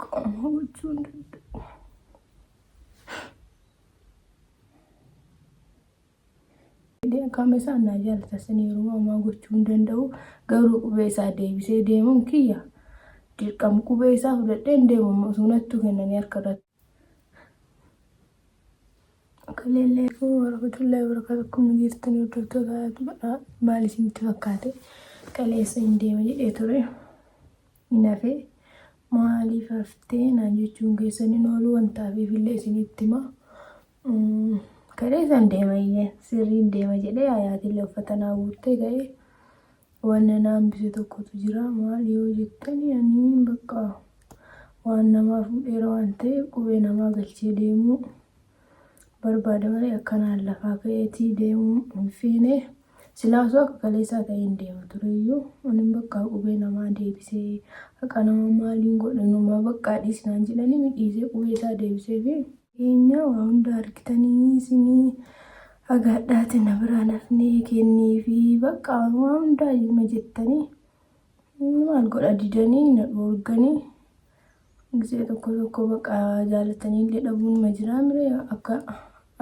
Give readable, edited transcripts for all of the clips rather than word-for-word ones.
Qaama gochuu hin danda'u. Qaama isaan naa jaalata sanii yeroo ammaa gochuu hin danda'u. Garuu qubee isaa deebisee deemuun kiyya dirqama qubee isaa fudhadhee hin deemu osoo nattuu kennanii harka irratti. Kaleellee warahmatullahi wabarakatuh akkuma jirtan hordoftoota maal isinitti fakkaate kaleessa hin deema jedhee ture. Hin hafe maaliif haftee naan jechuun keessan hin oolu wanta hafeef illee isinitti hima. Kaleessan deema iyyee sirriin deema jedhee hayaatillee uffata naa guuttee ka'ee wanna na hambise tokkotu jira maal yoo jettani ani bakka waan namaa fuudheera waan ta'eef qubee namaa galchee deemuu barbaada malee akkanaan lafaa ka'eetii deemuu hin feene. Silaa osoo akka kaleessaa ta'ee hin deema tureyyuu ani bakka qubee namaa deebisee haqa namaa maaliin godhe numaa bakka dhiisnaan jedhanii mi dhiisee qubee isaa deebisee fi keenya waa hunda argitanii isinii hagaadhaati na biraa nafnee kennii fi bakka waa hundaa hima jettanii maal godha didanii na dhoorganii gisee tokko tokko bakka jaalatanii illee dhabuun ma jiraa mire akka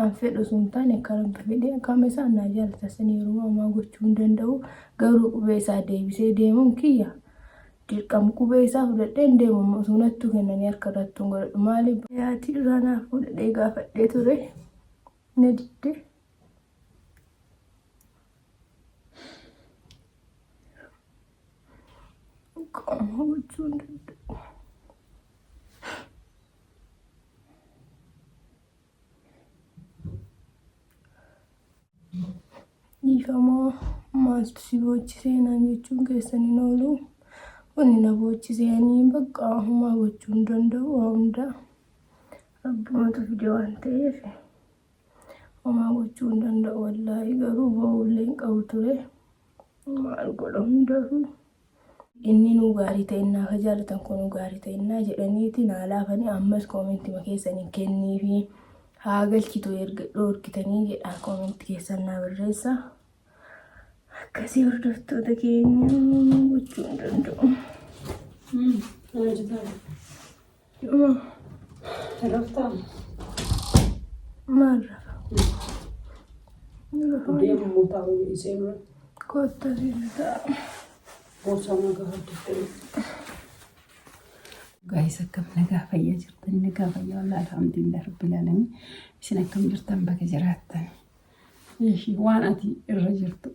an fedhu osoo hin taane akka rabbi fedhe qaama isaan naa jaalata sanii yeroo ammaa gochuu hin danda'u garuu qubee isaa deebisee deemuun kiyya dirqama qubee isaa fudhadhee hin deemu osoo nattuu kennanii harka irratti hin godhadhu maaliif yaatii irraa naaf fudhadhee gaafadhee ture na didde. Qaama gochuu hin danda'u. Dhiifamaa maaltu si boochisee naan jechuun keessan hin oolu. Wanni na boochisee ani bakka homaa gochuu hin danda'u waa hundaa rabbumatu fide waan ta'eef homaa gochuu hin danda'u wallaahi garuu boo'ullee hin qabu ture maal godha hundaafuu. Inni nuu gaarii ta'innaa ka jaalatan kun nuu gaarii ta'innaa jedhaniiti naa laafanii ammas koomentima keessaniin kenniifi haa galchitu erga dhoorkitanii jedhaa koomenti keessan naa barreessa. Akkasii hordoftoota keenya gochuu hin danda'u. Raftaa. Maal rafa? Deemu taa'uu dhiisee dura. Kottaa siif ta'a. Boorsaa nagaa hojjettee. Guys, akkam nagaa fayyaa jirtan? Nagaa fayyaa wallah, alhamdulillah rabbil alamin. Isin akkam jirtan bakka jiraattan? Ishii waan ati irra jirtu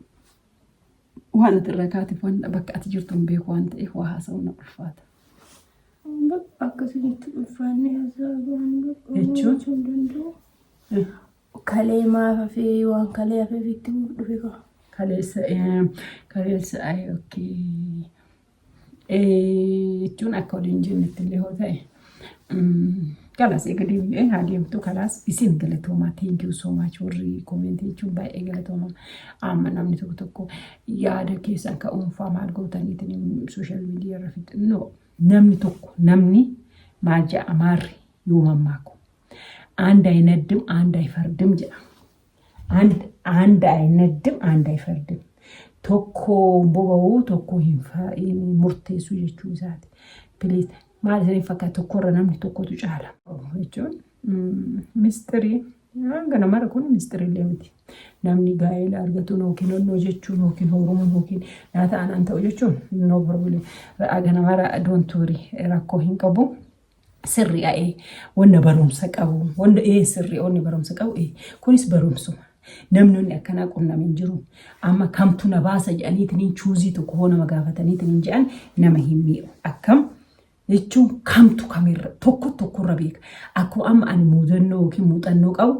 waan ati irra kaateef waan bakka ati jirtu hin beeku waan ta'eef waa haasa'uun na ulfaata. Bakka akkasinitti ulfaanni haasa'aa Jechuun? gochuu hin danda'u. Kalee maaf hafee waan kalee hafeef itti dhufe qaba. Kaleessa kaleessa ay okay jechuun akka waliin jennetti illee yoo ta'e kalaas eega deemnee haa deemtu. Kalaas isin galatoomaa, thank you so much. Warri koomentii jechuun baay'ee galatoomaa. Amma namni tokko tokko yaada keessan ka dhuunfaa maal gootaniitiin social media irra fixu. No, namni tokko namni maal jedha Amaarri yoo mammaaku? አንድ አይነድም አንድ አይፈርድም jedha. አንድ አንድ አይነድም አንድ አይፈርድም. Tokko boba'uu tokko hin murteessu jechuu isaati. Please, maal isin fakkaata? Tokkorra namni tokkotu caala. Jechuun mistirii hanga namara kun mistiriillee miti. Namni gaa'ela argatuun yookiin onnoo jechuun yookiin horumuun yookiin nyaata aanaan ta'u jechuun no problem. Haga namara don't worry, rakkoo hin qabu. Sirri a'ee wanna barumsa qabu wanna ee sirri wanni barumsa qabu ee kunis barumsuma. Namni inni akkanaa qunname hin jiru. Amma kamtu na baasa jedhaniitiin choose tokko hoo nama gaafataniitiin jedhan nama hin miidhu. Akkam jechuun kamtu kamirra tokko tokkorra beeka. Akkuma amma ani muudannoo yookiin muuxannoo qabu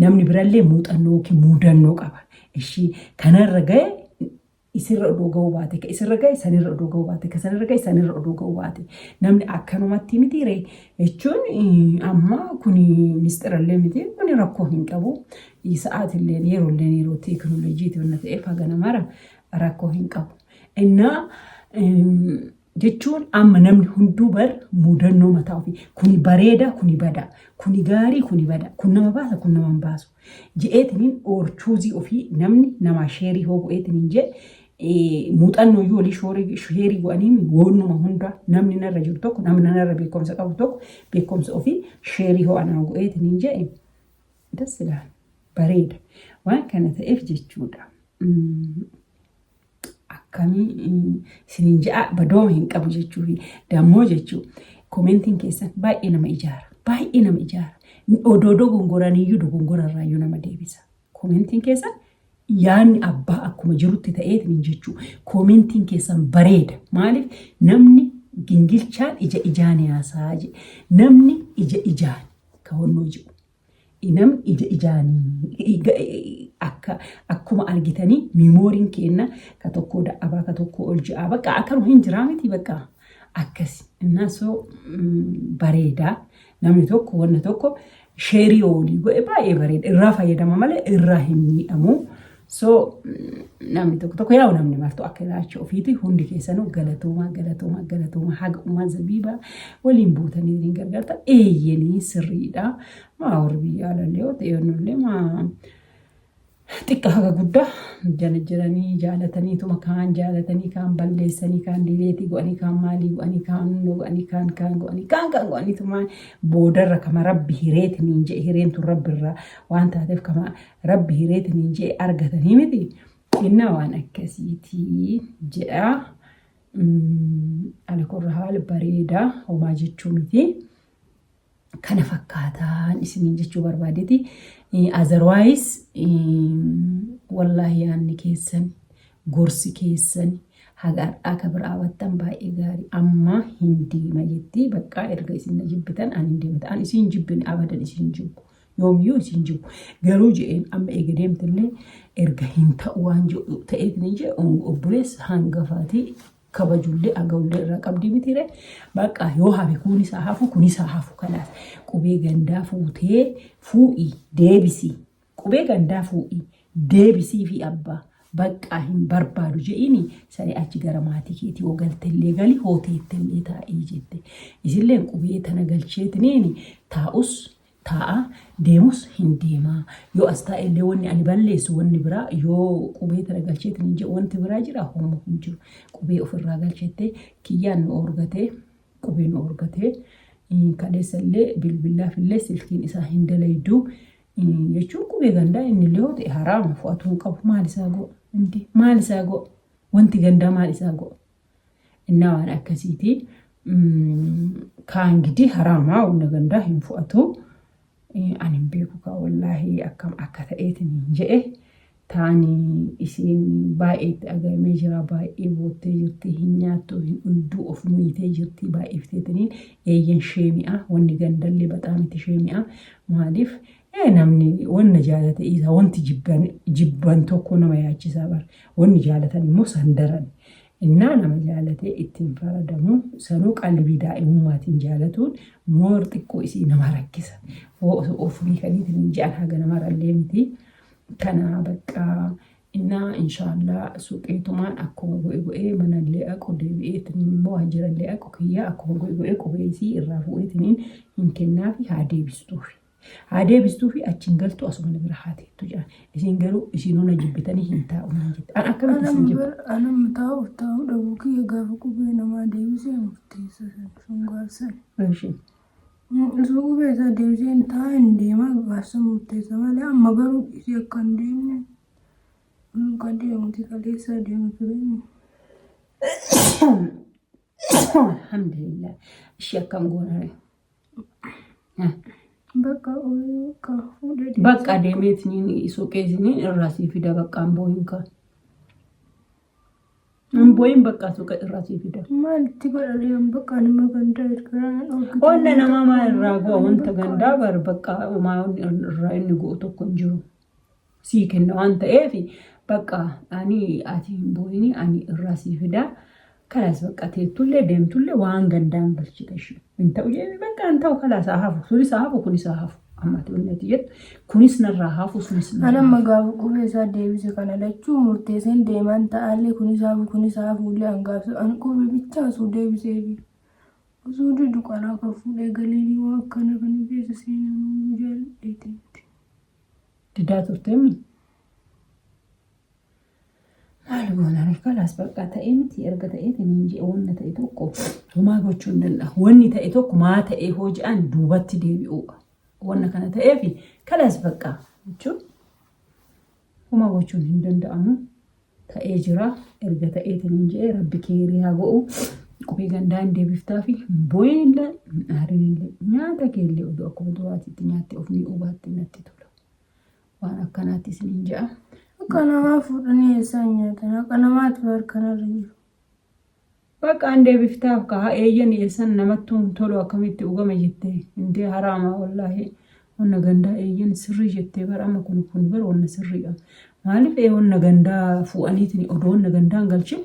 namni birallee muuxannoo yookiin muudannoo qaba. Ishii kanarra ga'e isirra odoo ga'uu baate, ka isirra ga'e sanirra odoo ga'uu baate, ka sanirra ga'e sanirra odoo ga'uu baate, namni akkanumatti miti ree? Jechuun amma kuni misxirallee miti, kuni rakkoo hin qabu. Sa'aatillee yeroollee yeroo teekinooloojiiti wanna ta'eef hagana mara rakkoo hin qabu. Innaa jechuun amma namni hunduu bar mudannoo mataa ofii kuni bareeda, kuni bada, kuni gaarii, kuni bada, kun nama baasa, kun nama hin baasu je'eetiniin or choose ofii namni namaa share hoo godheetiniin jee. Muuxannoo iyyuu walii sheerii godhanii woonnuma hunda namni narra jiru tokko, namni narra beekumsa qabu tokko beekumsa ofii sheerii ho'anaa godheetiin hin jedhe das ilaala bareeda waan kana ta'eef jechuudha. Akkamii isiniin ja'a badooma hin qabu jechuufi dammoo jechuu komentiin keessan baay'ee nama ijaara, baay'ee nama ijaara. Odoo dogongoraniyyuu dogongorarraayyuu nama deebisa. Komentiin keessan yaanni abbaa akkuma jirutti ta'eetiin jechuu komentiin keessan bareeda. Maaliif namni gingilchaan ija ijaan yaasaa jedhe, namni ija ijaan ka honnoo jedhu. Namni ija ijaanii akka akkuma argitanii miimooriin kenna ka tokkoo da'abaa ka tokkoo ol ji'aa bakka akkanuma hin jiraa miti bakka akkasi. Innaa soo bareedaa namni tokko wanna tokko sheerii olii godhe baay'ee bareeda, irraa fayyadama malee irraa hin miidhamu. So namni tokko tokko yaa'u namni martu akka ilaalcha ofiiti. Hundi keessanuu galatoomaa, galatoomaa, galatoomaa. Haga uumaa zabiibaa waliin buutanii hin gargaartan eeyyanii sirriidha. Maa warri biyya alallee yoo ta'e onnullee maa xiqqa haga guddaa jala jiranii jaalataniituma kaan jaalatanii, kaan balleessanii, kaan dileetii godhanii, kaan maalii godhanii, kaan godhanii, kaan kaan godhanii, kaan kaan godhaniituma boodarra kama rabbi hireetiniin jedhe, hireen tun rabbi irraa waan taateef kama rabbi hireetiniin jedhe argatanii miti. Innaa waan akkasiitii jedha. Alakorra haala bareedaa homaa jechuu miti. Kana fakkaataan isiniin jechuu barbaadeeti. Otherwise wallaahi yaanni keessan, gorsi keessan haga har'aa ka biraa battan baay'ee gaarii. Amma hin deema jetti bakka erga isin na jibbitan ani hin deemta. Ani isin jibbine, abadan isin jibbu. Yoomiyyuu isin jibbu. Garuu je'een amma eega deemtillee erga hin ta'u waan jedhu ta'eetiin jee obboleessa hangafaatii kabajullee aga'ullee irraa qabdii mitiire. Bakka yoo hafe kun isaa hafu, kun isaa hafu. Kanaaf qubee gandaa fuutee fuudhii deebisii, qubee gandaa fuudhii deebisii fi abbaa baqqaa hin barbaadu je'ini sani achi gara maatii keetii hoo galtellee gali, hoo teettellee taa'ii jette. Isilleen qubee tana galcheetiniin taa'us taa'a, deemus hin deemaa. Yoo as taa'ellee wanni ani balleessu wanni biraa, yoo qubee tana galcheetiin hin jedhu wanti biraa jira homo hin jiru. Qubee ofirraa galchettee kiyyaan nu orgatee, qubee nu orgatee, kaleessallee bilbilaafillee silkiin isaa hin dalayduu jechuun qubee gandaa inni illee yoo ta'e haraama fo'atuu hin qabu. Maal isaa go'a? Indi maal isaa go'a? Wanti gandaa maal isaa go'a? Innaa waan akkasiiti. Kaan gidi haraamaa wanna gandaa hin fo'atu. Ani hin beeku kaa wallaahi akkam akka ta'eetiin hin je'e. Taani isiin baay'ee itti agamee jira, baay'ee boottee jirti, hin nyaattu, hin dhuyduu, of miitee jirti baay'ifteetiniin. Eeyyan sheemi'a wanni gandallee baxaamitti sheemi'a. Maaliif namni wanna jaalate isaa wanti jibban jibban tokko nama yaachisaa bara, wanni jaalatan immoo san daran. Innaa nama jaalatee ittiin faradamu sanuu qalbii daa'imummaatiin jaalatuun moor xiqqoo isii nama rakkisa. Of beekaniitiin hin je'an haga namarrallee miti. Kana bakka innaa inshaallah suuqeetumaan akkuma go'e go'ee manallee aqu deebi'eetiniin immoo waajjirallee aqu kiyyaa akkuma go'e go'ee qubee isii irraa fuudheetiniin hin kennaafi haa deebistuufi. Haa deebistuufi achiin galtu asuma na bira haa teettu jedhan. Isin garuu isin hona jibbitanii hin taa'u naan jette. An akkamitti isin jibba? Anam taa'uuf taa'uu dhabuu kiyya gaafa qubee namaa deebisee murteessa san sun gaafsan. Ishee. Osoo qubee isaa deebisee hin taa'e hin deemaa gaafsan murteessa malee amma garuu dhiisee akka hin deemne kan deemuti kaleessaa deemu ture. Alhamdulillah. Ishee akkam goona ree? Bakka bakka fuudhee deebisee. Bakka deemeetiin suuqeesiniin irraa sii fida, bakka hin boo'in kaa. Hin boo'in, bakka suuqa irraa sii fida. Maalitti godhanii bakka nama gandaa ergaa dhorkitu. Wanna namaa maal irraa go'a? Wanta gandaa bar bakka homaa irraa inni go'u tokko hin jiru. Sii kenna waan ta'eef bakka ani ati hin boo'ini, ani irraa sii fida. Kalaas bakka teettullee deemtullee waan gandaan galchita ishee. Hin ta'u jedhee bakka hin ta'u, kalaas haa hafu, sunis haa hafu, kunis haa hafu. Amma ati wanni ati jettu kunis narraa hafu, sunis Ani narraa amma hafu. gaafa qubee isaa deebise kana lachuu murteesseen deemaan ta'allee kunis hafu, kunis hafuullee an gaafsa an qubee bichaa osoo deebiseefi. Osoo didu qaraa kan fuudhee galeeni waan akkana kana keessa seenuu jaalladheeti miti. Didaa turteemi. Maal goona ree kalaas bakka ta'ee miti erga ta'eetiin hin je'e wanna ta'e tokko homaa gochuu hin danda'a. Wanni ta'e tokko maa ta'ee hoo je'an duubatti deebi'uudha. Wanna kana ta'eef kalaas bakka jechuun homaa gochuun hin danda'amu. Ta'ee jira erga ta'eetiin hin je'e rabbi keerii haa go'u. Qubee gandaa hin deebiftaa fi boo'inillee hin aarinillee nyaata keellee oduu akkuma duraatiitti nyaatte of mi'uu baatte natti tola. Waan akkanaatti isiniin je'a. Akka namaa fuudhanii eessaan nyaatan? Akka namaatu harkanarra jiru. Bakka an deebiftaaf kaa eeyyan eessan namattuu hin tolu akkamitti ugama jettee indee haraama wallaahi wanna gandaa eeyyan sirrii jettee bar amma kun kun bar wanna sirriidha maaliif ee wanna gandaa fu'aniitiin odoo wanna gandaa hin galchin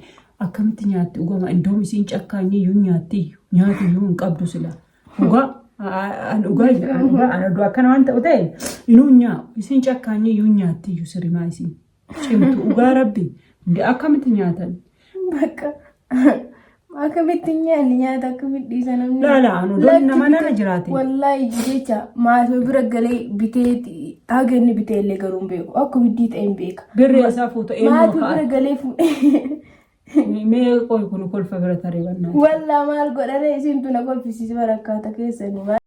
akkamitti nyaatti ugama indoom isiin cakkaanyii iyyuu nyaatti nyaati iyyuu hin qabdu sila dhugaa an dhugaa jedha an dhugaa an odoo akkana waan ta'u ta'e inuu nyaa isiin cakkaanyii iyyuu nyaatti iyyuu sirimaa isiin cimtu dhugaa rabbi Hindi akkamitti nyaatan? Bakka akkamitti hin nyaanne nyaata akkamitti dhiisa namni. Laala anu doon nama nana jiraate. Wallaahi jecha maatii bira galee bitee haga inni bitee illee garuu hin beeku. Akka widdii ta'e hin beeka. Birri isaa fuuta eenyu Maatii ka'a? bira galee fuudhee. Mee qoy kun kolfa bira taree bannaa. Wallaa maal godhare isintu na kolfisiise barakkaata keessanii.